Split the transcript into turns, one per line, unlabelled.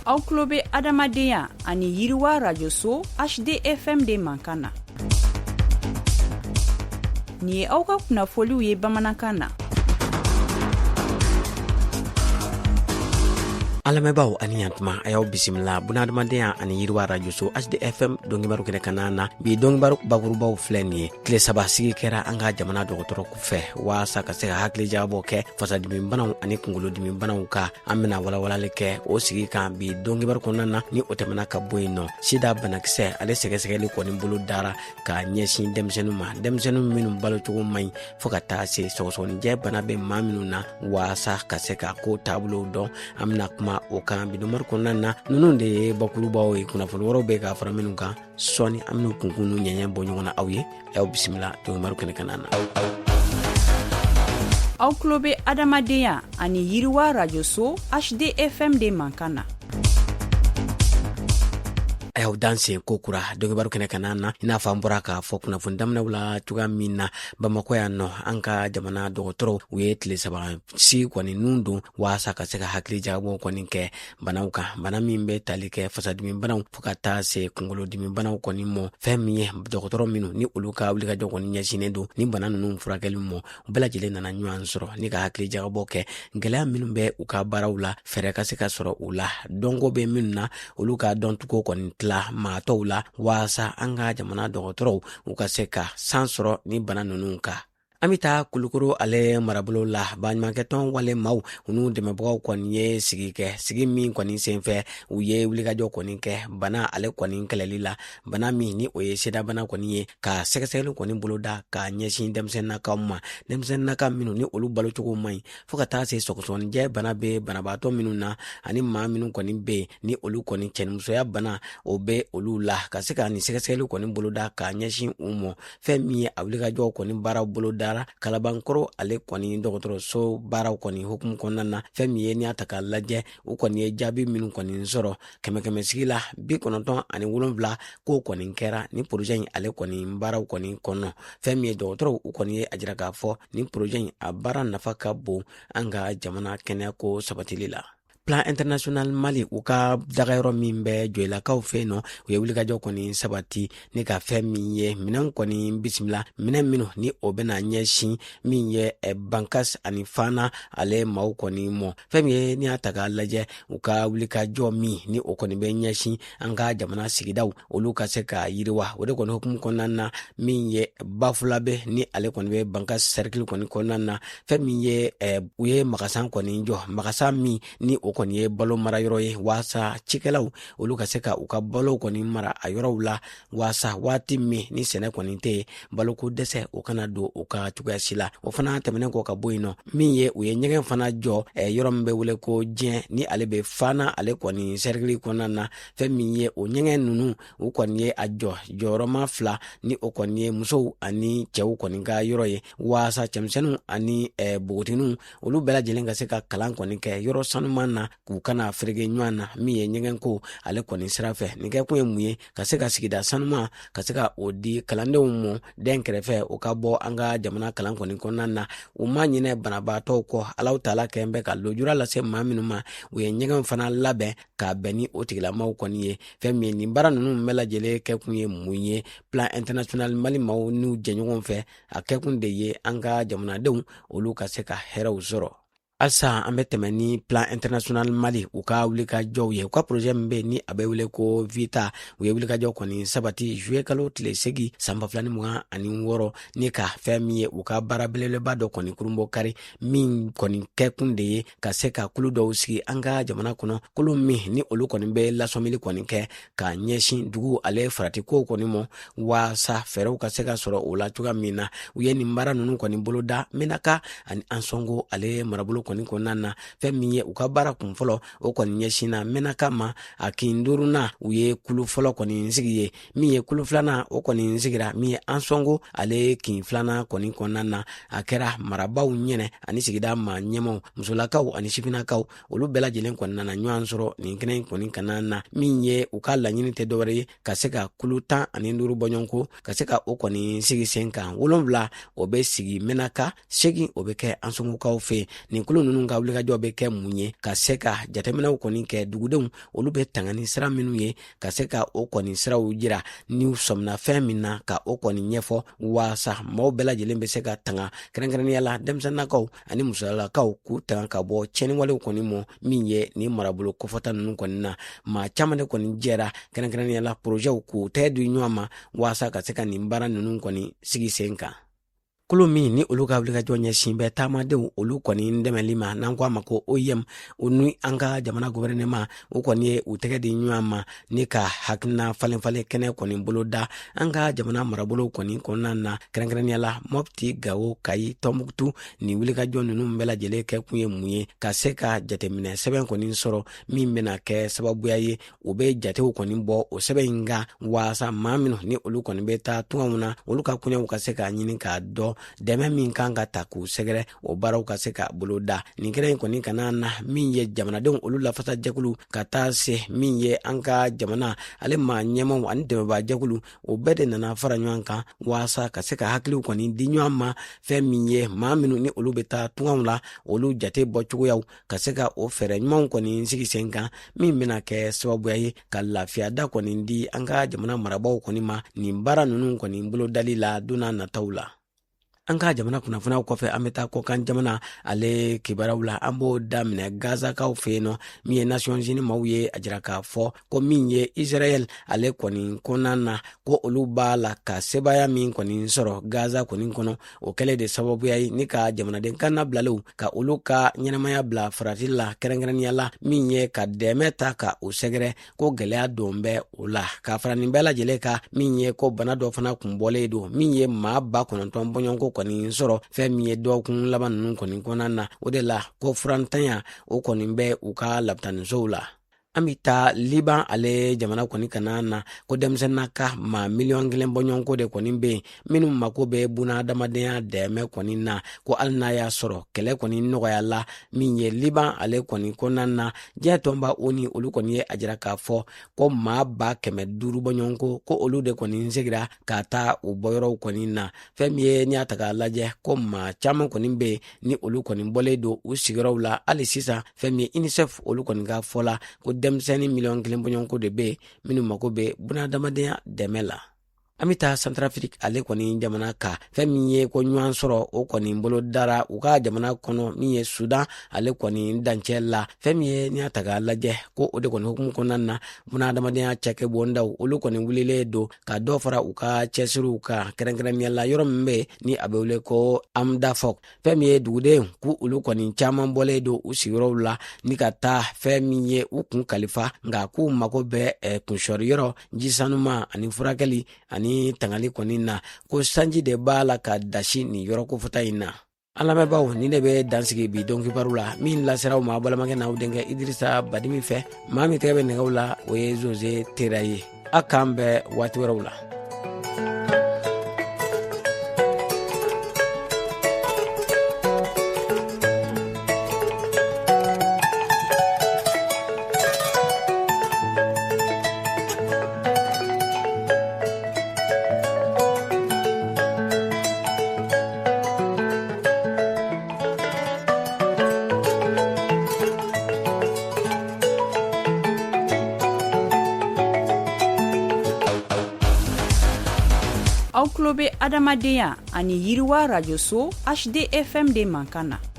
Aw tulo bɛ Adamadenya ani Yiriwa rajoso HDFM de mankan na. Nin ye aw ka kunnafoliw ye bamanankan na.
An lamɛnbaaw ani yantuma, a y'aw bisimila bunadamadenya ani yiriwa rajoso HDFM donkibaru kɛnɛ kanna na. Bi donkibaru bakurubaw filɛ nin ye. Tile 3 sigi kɛra an ka jamana dɔgɔtɔrɔ fɛ waasa ka se ka hakilijagabɔ kɛ fasadimibanaw ani kunkolodimibanaw kan. An bena walawalali kɛ o sigi kan bi donkibaru kɔnɔna na. Ni o tɛmɛna ka bɔ yen nɔ, sida banakisɛ ale sɛgɛsɛgɛli kɔni bolo dara ka ɲɛsin denmisɛnninw ma, denmisɛnnin minnu balocogo man ɲi fɔɔ ka taa se sɔgɔsɔgɔnijɛ bana bɛ maa minnu na, waasa ka se ka ko taabolow dɔn. An bena kuma o kan bi donkibaru kɔnɔna na. Ninnu de ye bakurubaw ye. Kunnafoni wɛrɛw bɛ ka fara minnu kan sɔɔni, an bɛn'u kunkun n'u ɲɛɲɛ bɔ ɲɔgɔn na aw ye. Aw bisimila donkibaru kɛnɛ kanna na.
Aw tulo bɛ Adamadenya ani Yiriwa rajoso HDFM de mankan na.
A y'aw danse ko kura donkibaru kɛnɛ kanna na. I n'a fɔ an bɔra k'a fɔ kunnafoni daminɛw la cogoya min na, Bamakɔ yan nɔ, an ka jamana dɔgɔtɔrɔw u ye tile 3 sigi kɔni nun don waasa ka se ka hakili jagabɔ kɔni kɛ banaw kan, bana min bɛ tali kɛ fasadimi banaw fo ka taa se kunkolodimi banaw kɔni mɔ. Fɛn min ye dɔgɔtɔrɔ minnu ni olu ka wulikajɔ kɔni ɲɛsinnen don ni bana ninnu furakɛli mɔ, u bɛɛ lajɛlen nana ɲɔgɔn sɔrɔ ni ka hakili jagabɔ kɛ gɛlɛya minnu bɛ u ka baaraw la, fɛɛrɛ ka se ka sɔrɔ u la, dɔnko bɛ minnu na, olu ka dɔncogo kɔni tila maa tɔw la, waasa an ka jamana dɔgɔtɔrɔw u ka se ka san sɔrɔ ni bana ninnu kan. An bɛ taa Kulukoro ale marabolo la. Baɲumankɛtɔn wale maaw u n'u dɛmɛbagaw kɔni ye sigi kɛ, sigi min kɔni senfɛ u ye wulikajɔ kɔni kɛ bana ale kɔni kɛlɛli la, bana min ni o ye sidabana kɔni ye, ka sɛgɛsɛgɛli kɔni boloda ka ɲɛsin denmisɛnninnakaw ma, denmisɛnninnaka minnu ni olu balocogo man ɲi fo ka taa se sɔgɔsɔgɔnijɛ bana bɛ banabaatɔ minnu na, ani maa minnu kɔni bɛ yen ni olu kɔni cɛnimusoya bana o bɛ olu la, ka se ka nin sɛgɛsɛgɛli kɔni boloda ka ɲɛsin u ma. Fɛn min ye a wulikajɔw kɔni baaraw bolodara Kalabankɔrɔ ale kɔni dɔgɔtɔrɔso baaraw kɔni hukumu kɔnɔna na. Fɛn min ye n'i y'a ta k'a lajɛ, u kɔni ye jaabi minnu kɔni sɔrɔ, kɛmɛ kɛmɛ sigi la 97 k'o kɔni kɛra nin porozɛ in ale kɔni baaraw kɔni kɔnɔ. Fɛn min ye dɔgɔtɔrɔw u kɔni ye a jira k'a fɔ nin porozɛ in a baara nafa ka bon an ka jamana kɛnɛyako sabatili la. Plan International Mali u ka dagayɔrɔ min bɛ Joyilakaw fɛ yen nɔ, u ye wulikajɔ kɔni sabati ni ka fɛn min ye minɛn kɔni bisimila, minɛn minnu ni o bɛna ɲɛsin min ye Bankas ani Fana ale maaw kɔni mɔ. Fɛn min ye n'i y'a ta k'a lajɛ, u ka wulikajɔ min ni o kɔni bɛ ɲɛsin an ka jamana sigidaw olu ka se ka yiriwa, o de kɔni hukumu kɔnɔna na, min ye Bafulabe ni ale kɔni bɛ Bankas sɛrikili kɔni kɔnɔna na, fɛn min ye u ye magasan kɔni jɔ, magasan min ni o kɔni ye balo mara yɔrɔ ye, waasa cikɛlaw olu ka se ka u ka balo kɔni mara a yɔrɔw la, waasa waati min ni sɛnɛ kɔni tɛ yen, baloko dɛsɛ o kana don u ka cogoya si la. O fana tɛmɛnen kɔ ka bɔ yen nɔ, min ye u ye ɲɛgɛn fana jɔ yɔrɔ min bɛ wele ko Diɲɛ ni ale bɛ Fana ale kɔni sɛrikili kɔnɔna na. Fɛn min ye o ɲɛgɛn ninnu, u kɔni ye a jɔ jɔyɔrɔma 2, ni o kɔni ye musow ani cɛw kɔni ka yɔrɔ ye, waasa cɛmisɛnninw ani npogotigininw olu bɛɛ lajɛlen ka se ka kalan kɔni kɛ yɔrɔ sanuman na, k'u kana fereke ɲɔgɔn na. Min ye ɲɛgɛn ko ale kɔni sira fɛ, nin kɛkun ye mun ye? Ka se ka sigida sanuman ka se ka o di kalandenw mɔ den kɛrɛfɛ, o ka bɔ an ka jamana kalan kɔni kɔnɔna na. U ma ɲinɛ banabaatɔw kɔ. Alahu taala kɛn bɛ ka lujura lase maa minnu ma, u ye ɲɛgɛn fana labɛn ka bɛn ni o tigilamaw kɔni ye. Fɛn min ye nin baara ninnu bɛɛ lajɛlen kɛkun ye mun ye? Plan International Mali maaw n'u jɛɲɔgɔnw fɛ, a kɛkun de ye an ka jamanadenw olu ka se ka hɛrɛw sɔrɔ. Halisa an bɛ tɛmɛ ni Plan International Mali u ka wulikajɔw ye. U ka projet min bɛ yen ni a bɛ wele ko Vita, u ye wulikajɔ kɔni sabati juillet kalo tile 8 san 2026, ni ka fɛn min ye u ka baara belebeleba dɔ kɔni kurunbɔ kari, min kɔni kɛkun de ye ka se ka kulu dɔw sigi an ka jamana kɔnɔ, kulu min ni olu kɔni bɛ lasɔmili kɔni kɛ ka ɲɛsin dugu ale faratikow kɔni mɔ, waasa fɛɛrɛw ka se ka sɔrɔ o la cogoya min na. U ye nin baara ninnu kɔni boloda Menaka ani Ansɔngo ale marabolo kɔni kɔnɔna na. Fɛn min ye u ka baara kun fɔlɔ, o kɔni ɲɛsinna Menaka ma. A kin duurunan, u ye kulu fɔlɔ kɔni sigi ye. Min ye kulu filanan, o kɔni sigira min ye Ansɔngo ale kin filanan kɔni kɔnɔna na. A kɛra marabaaw ɲɛnɛ ani sigida maa ɲɛmaw, musolakaw ani sifinnakaw, olu bɛɛ lajɛlen kɔni nana ɲɔgɔn sɔrɔ nin kɛnɛ in kɔni kana na. Min ye u ka laɲini tɛ dɔwɛrɛ ye ka se ka kulu 15 bɔɲɔgɔnko ka se ka o kɔni sigi sen kan. 7 o bɛ sigi Menaka, 8 o bɛ kɛ Ansɔngokaw fɛ yen. Nin kulu kulu ninnu ka wulikajɔ bɛ kɛ mun ye, ka se ka jateminɛw kɔni kɛ dugudenw olu bɛ tanga ni sira minnu ye, ka se ka o kɔni siraw jira n'u sɔmina fɛn min na, ka o kɔni ɲɛfɔ waasa maaw bɛɛ lajɛlen bɛ se ka tanga, kɛrɛnkɛrɛnnenya la denmisɛnninakaw ani musolakaw, k'u tanga ka bɔ tiɲɛniwalew kɔni mɔ min ye nin marabolo kofɔta ninnu kɔni na. Maa caman de kɔni jɛra, kɛrɛnkɛrɛnnenya la porozɛw, k'u tɛgɛ di ɲɔgɔn ma waasa ka se ka nin baara ninnu kɔni sigi sen kan. Kulu min ni olu ka wulikajɔ ɲɛsin bɛ taamadenw olu kɔni dɛmɛli ma, n'an ko a ma ko OIM, o ni an ka jamana gɔfɛrɛnɛma, u kɔni ye u tɛgɛ di ɲɔgɔn ma ni ka hakilina falenfalen kɛnɛ kɔni boloda an ka jamana marabolow kɔni kɔnɔna na, kɛrɛnkɛrɛnnenya la Mɔpti, Gawo, Kayi, Tɔnbukutu. Nin wulikajɔ ninnu bɛɛ lajɛlen kɛ kun ye mun ye? Ka se ka jateminɛ sɛbɛn kɔni sɔrɔ min bɛna kɛ sababuya ye u bɛ jatew kɔni bɔ o sɛbɛn in kan, waasa maa minnu ni olu kɔni bɛ taa tungaw na, olu ka koɲɛw ka se k'a ɲini k'a dɔn, dɛmɛ min kan ka ta k'u sɛgɛrɛ, o baaraw ka se ka boloda. Nin kɛnɛ in kɔni kana na min ye jamanadenw olu lafasa jɛkulu, ka taa se min ye an ka jamana ale maa ɲɛmaw ani dɛmɛbaa jɛkulu, o bɛɛ de nana fara ɲɔgɔn kan waasa ka se ka hakiliw kɔni di ɲɔgɔn ma, fɛn min ye maa minnu ni olu bɛ taa tungaw la, olu jate bɔ cogoyaw, ka se ka o fɛɛrɛ ɲumanw kɔni sigi sen kan min bɛna kɛ sababuya ye ka lafiya da kɔni di an ka jamana marabaaw kɔni ma nin baara ninnu kɔni bolodali la don n'a nataw la. An ka jamana kunnafoniyaw kɔfɛ, an bɛ taa kɔkan jamana ale kibaruyaw la. An b'o daminɛ Gazakaw fɛ yen nɔ, min ye Nations Unies maaw ye a jira k'a fɔ ko min ye Israɛl ale kɔni kɔnɔna na, ko olu b'a la ka sebaaya min kɔni sɔrɔ Gaza kɔni kɔnɔ, o kɛlen de sababuya ye ni ka jamanaden kannabilalenw ka olu ka ɲɛnamaya bila farati la, kɛrɛnkɛrɛnnenya la min ye ka dɛmɛ ta ka u sɛgɛrɛ, ko gɛlɛya don bɛ o la. Ka fara nin bɛɛ lajɛlen kan, min ye ko bana dɔ fana kun bɔlen don min ye maa 9000 bɔɲɔgɔnko kɔni sɔrɔ fɛn min ye dɔgɔkun laban ninnu kɔni kɔnɔna na, o de la ko furantanya o kɔni bɛ u ka lapitanisow la. An bɛ taa Liban ale jamana kɔni kana na, ko denmisɛnninaka maa 1 miliyɔn bɔɲɔgɔnko de kɔni bɛ yen minnu mako bɛ bunahadamadenya dɛmɛ kɔni na, ko hali n'a y'a sɔrɔ kɛlɛ kɔni nɔgɔyala min ye Liban ale kɔni kɔnɔna na, diɲɛ tɔnba ONU olu kɔni ye a jira k'a fɔ ko maa 500,000 bɔɲɔgɔnko, ko olu de kɔni segira ka taa u bɔyɔrɔw kɔni na. Fɛn min ye n'i y'a ta k'a lajɛ, ko maa caman kɔni bɛ yen ni olu kɔni bɔlen don u sigiyɔrɔw la hali sisan. Fɛn min ye UNICEF olu kɔni ka fɔ la, ko denmisɛnnin 1 miliyɔn bɔɲɔgɔnko de bɛ yen minnu mako bɛ bunahadamadenya dɛmɛ la. An bɛ taa Santarafiriki ale kɔni jamana kan. Fɛn min ye ko ɲɔgɔn sɔrɔ o kɔni bolo dara u ka jamana kɔnɔ min ye Sudan ale kɔni dancɛ la. Fɛn min ye n'i y'a ta k'a lajɛ, ko o de kɔni hukumu kɔnɔna na, bunahadamadenya cakɛbondaw olu kɔni wulilen don ka dɔ fara u ka cɛsiriw kan, kɛrɛnkɛrɛnnenya la yɔrɔ min bɛ ni a bɛ wele ko Amdafɔk. Fɛn min ye duguden k'u olu kɔni caman bɔlen don u sigiyɔrɔw la ni ka taa fɛn min ye u kun kalifa, nka k'u mago bɛ kunsɔri yɔrɔ, ji sanuma ani furakɛli ani tangali kɔni na, ko sanji de b'a la ka dasi nin yɔrɔ kofɔta in na. An lamɛnbaaw, nin de bɛ dansigi bi don kibaru la min lasera aw ma balimakɛ n'aw denkɛ Idirisa Badimi fɛ. Maa min tɛgɛ bɛ nɛgɛw la, o ye Zoze Tera ye. A k'an bɛn waati wɛrɛw la.
Aw tulo bɛ adamadenya ani yiriwa rajoso HDFM de mankan na.